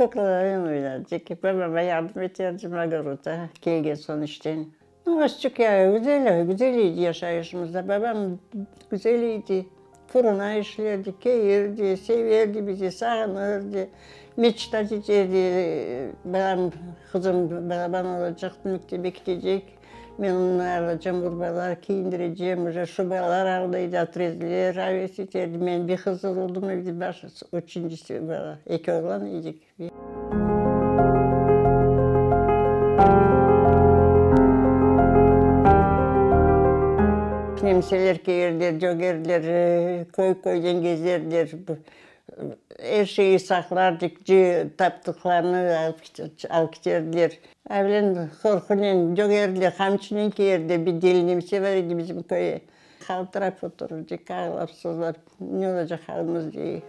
Kuklalarnen oynardık. Babama yardım eterdim ogorodda, kelgen soñ işten. Azçıq ya, güzel, güzel edi yaşayışımız da. Babam güzel edi. Fırına işlerdi, keyirdi, severdi bizi, sağınırdı. Meçtat eterdi, balam, qızım balaban olacaq, mektebe ketecek, men onı alacam urbalar kiyindirecem, uje şubalar aldı, otrezler, aves eterdi. Men bir qız oldım evde, baş, üçüncisi bala, eki oğlan edik. Nemseler kelirler, cögerler, köy-köyden gezerler. Er şeyi saqlardık, taptıqlarını alıp keterdiler. Avlen qorqunen cögerdiler, qamçınen kelirdiler. Bir deli nemse bar edi bizim köye. Qaltırap oturırdık, ağlap sızlap, ne olacaq alımız dey.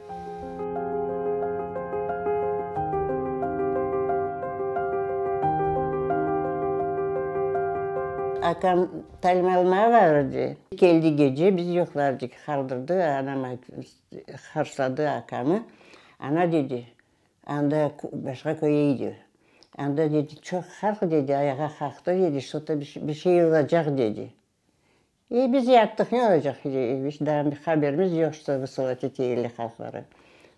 Akam talim almağa barırdı. Keldi gece, biz yoqlardık, qaldırdı, anam harsladı akamı. Ana dedi, anda başqa köye idi. Anda dedi, çoq halq dedi, ayağa qalqtı dedi, şto-to bir şey olacaq dedi. E, biz yattıq, ne olacaq, daa bir haberimiz yoq, şto vısılat ete yerli halqları.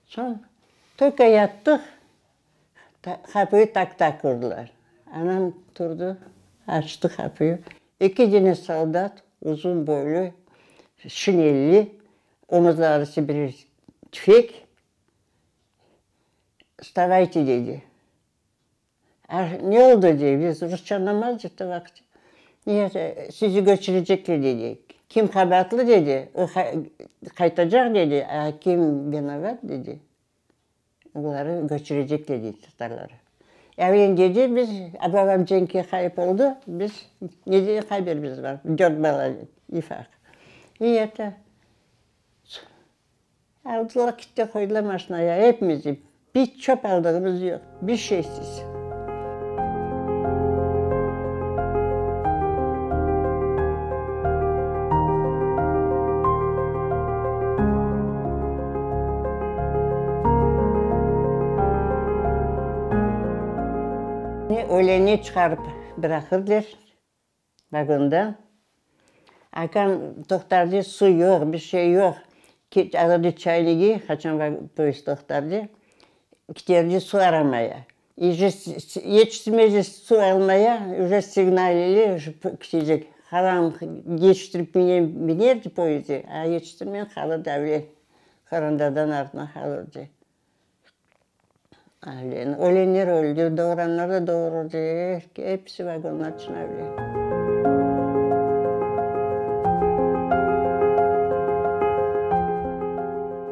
Soñ, tolko yattıq, qapıyı tak-tak urdılar. Anam turdı, açtı qapıyı. Eki dene soldat, uzun boylu, şinelli, omuzları birer tüfek, Vstavayte, dedi. Ne oldı, dey, biz rusça añlamazdıq o vaqıt. Sizi köçürecekler, dedi. Kim qabaatlı, dedi, o qaytacaq, dedi, a kim vinovat, dedi, oları köçürecekler, dey, tatarları. Evlen dedi, biz, babam cenkke ğayıp oldı, biz neden haberimiz bar, dört bala ufaq. İ eto, Aldılar, kitti, qoydılar maşinaya epimizni. Bir çöp aldığımız yoq, bir şeysiz. Öleni çıqarıp bıraqırdılar. Vagonda akam toqtardı, suv yoq, bir şey yoq. Alırdı çaynigi, qaçan poyezd toqtardı, kiterdi suv aramaya. Yetiştirmedi suv almaya, uje signalili kitecek. Halam yetiştirip minerdi poyezde, a yetiştirmey qalırdı avle, qorantadan artına qalırdı. Ölenler öldü, doğuranlar da doğurdı, episi vagonlar içine öyle.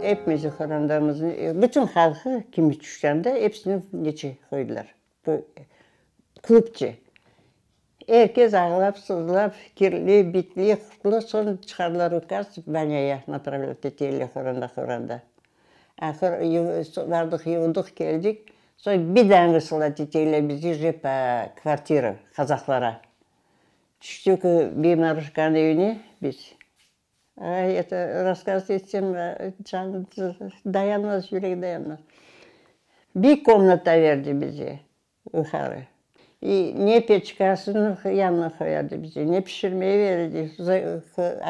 Epimizi qorandamıznı, bütün halqı kimi tüşkende episini neçe qoydılar, klubçe. Er kes ağlap, sızlap, kirli, bitli, qurtlı, soñ çıqardılar ukaz, banyaya napravlât eteyler qoranda-qoranda. Ahır bardıq, yuvdıq, keldik, soñ bir daa vısılat eteyler bizi je po kvartiram, qazaqlara. Tüştük bir Maruşkanıñ evine biz. Ay, eto, rasskaz etsem, can dayanmaz, yürek dayanmaz. Bir komnata berdi bize. Yuqarı. Ne peçkasını yanına qoyadı bize, ne pişirmeye verirdi.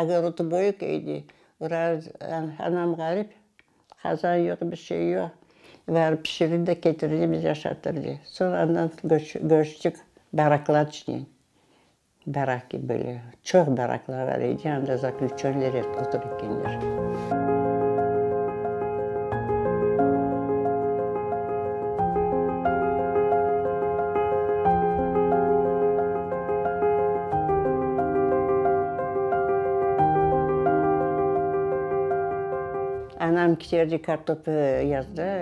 Ogorodı böyük edi. Anam ğarip, qazan yoq, bir şey yoq. Barıp pişirirdi de ketirirdi, bizi aşatırdı. Soñ andan köçtik baraklar içine. Barak kibi böyle çoq baraklar bar edi, anda zaklüçönler otura ekenler. Anam kiterdi kartop yazda,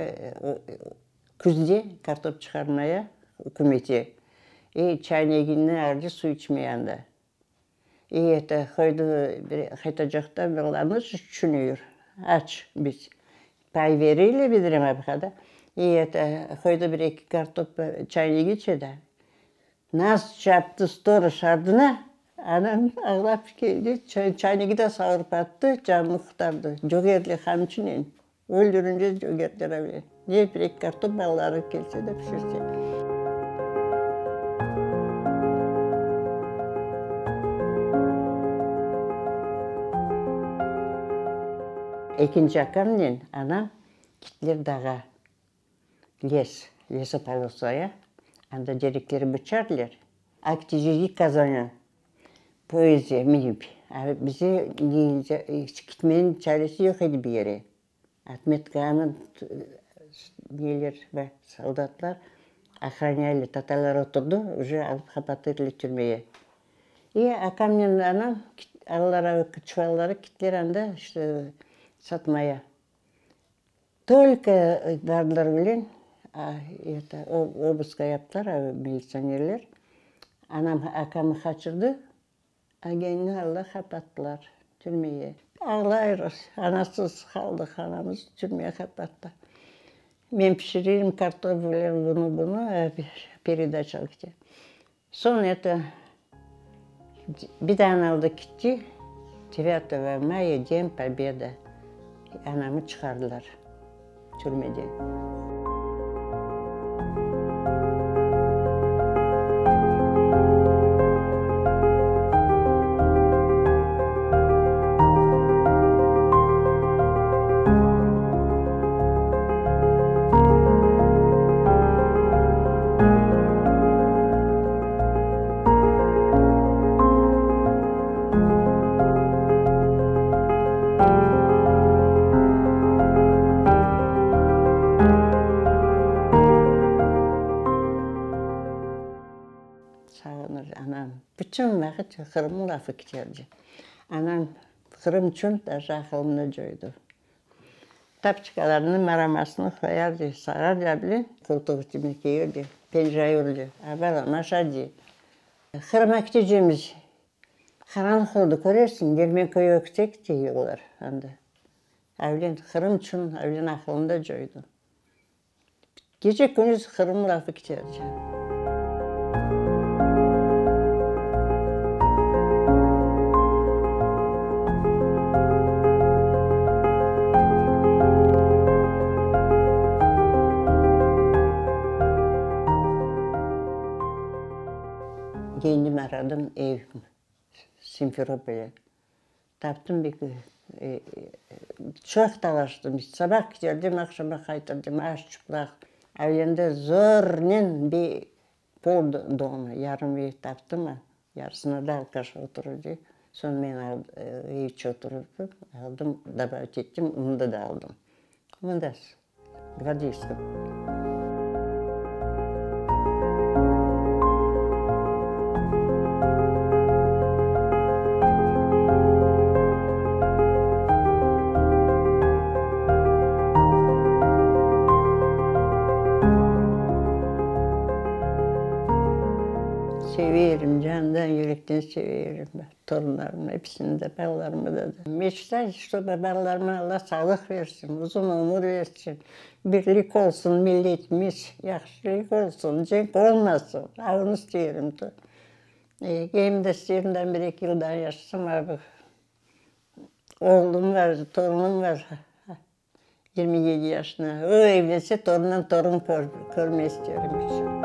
Küzde kartop çıqarmaya ükümete i çaynegini aldı suv içmeye anda. I eto qoydı bir qaytacaqta balamız tüşünüyür aç biz. Pay berile bilirem abhada. I eto qoydı bir eki kartop çaynegi içe da. Nas çaptı storoj ardına, anam ağlap keldi, çaynegi de savurıp attı, canını qurtardı. Cögertler qamçınen. Öldürince cögertler öyle. Ne bir-eki kartop balaları kelse de pişirse. Ekinci akamnen anam kittiler dağa, les, lesopolosaya, anda derekleri bıçardılar, Aktijiyi Kazana poyezde minip, bize kitmeniñ çaresi yoq edi bir yere. Otmetkanı neler soldatlar ohranâli, tatarlar oturdı, uje alıp qapatırlar türmege. İ akamnen anam aldılar çuvalları, kittiler anda işte satmaya. Tolko bardılar bilen, eto, obıska yaptılar militsionerler, anam akamnı qaçırdı, agenni aldılar qapattılar türmege. Ağlaymız, anasız qaldıq, anamız türmege qapattı. Men pişirerim kartof bilen bunı, bunı, peredaça kete. Soñ eto, bir daa aldı kitti, devâtogo maya, Den Pobeda, anamı çıqardılar türmeden. Sağınır anam. Bütün vaqıt Qırımnıñ lafı keterdi. Anam Qırım içün daje aqılını coydı. Tapçikalarnıñ maramasını qoyardı, sarardı abile, qoltuq içine kiyerdi, penjayurdı. A balam, aşa dey. Qırıma ketecemiz. Qaranlıq oldı, körersiñ, Dermenköy öksek, dey olar anda. Avlen Qırım içün avlen aqılını da coydı. Gece-kündüz Qırım lafı keterdi. Kendim aradım ev Simferopolde. Taptım bir çoq talaştım. Sabah keterdim, aqşama qaytırdım, aş çıplaq. A endi zornen bir pol doma, yarım ev taptım, yarısına da alkaş oturdı. Soñ men evçe oturdım, aldım, dobavit ettim, mında da aldım. Mında Gvardeyskım. Severim, candan, yürekten severim. Torunlarımnı episini de, balalarımı da. Meçtay, ştoba balalarıma Alla sağlıq versin, uzun ömür versin, birlik olsun milletimiz, yahşılıq olsun, cenk olmasın, onı isteyrim. Em de isteyrim daa bir-eki yıl daa yaşasam, oğlum bar, torunım bar, 27 yaşında. O evlense, torundan torun körmey isterim.